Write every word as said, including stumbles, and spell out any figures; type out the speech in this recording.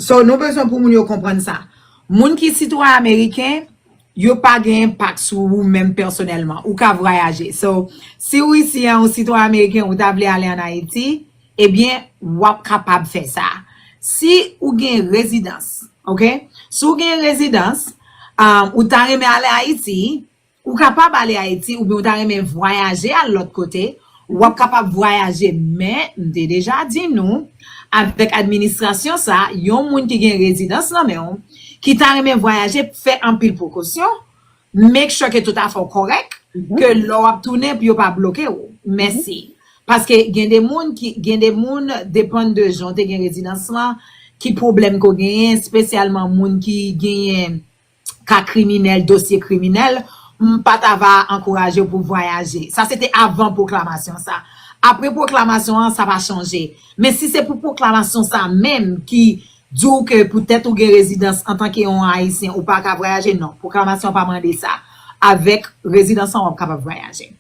So, nou bezwen pou moun yo konprann sa. Moun ki sitwayen ameriken, yo pa gen enpak sou ou menm pèsonèlman. Ou ka vwayaje. So, si ou isi an, ou sitwayen ameriken, ou ta vle ale ann Ayiti, ebyen, w ap kapab fè sa. Si ou gen rezidans, ok? Si ou gen rezidans, um, ou ta renmen ale Ayiti, ou kapab ale Ayiti, oubyen ou ta renmen vwayaje al lòt kote, w ap kapab vwayaje, men m te deja di nou, avèk administrasyon sa, yon moun ki gen rezidans nan men w, ki ta renmen vwayaje, fè anpil prekosyon, make sure ke tout afè w kòrèk, ke lè w ap tounen, pou yo pa bloke w. Mèsi. Paske gen de moun ki, gen de moun, depann de jan w te gen rezidans lan, ki pwoblèm ke w genyen, espesyalman moun ki genyen ka kriminèl, dosye kriminèl, m pa ta va ankouraje w pou vwayaje. Sa se te avan pwoklamasyon sa. Apre pwoklamasyon an, sa pa chanje. Men si se pou pwoklamasyon sa menm ki di w ke poutèt ou gen rezidans antanke yon Ayisyen, ou pa ka vwayaje, non. Pwoklamasyon an pa mande sa. Avèk rezidans lan, w ap kapab vwayaje.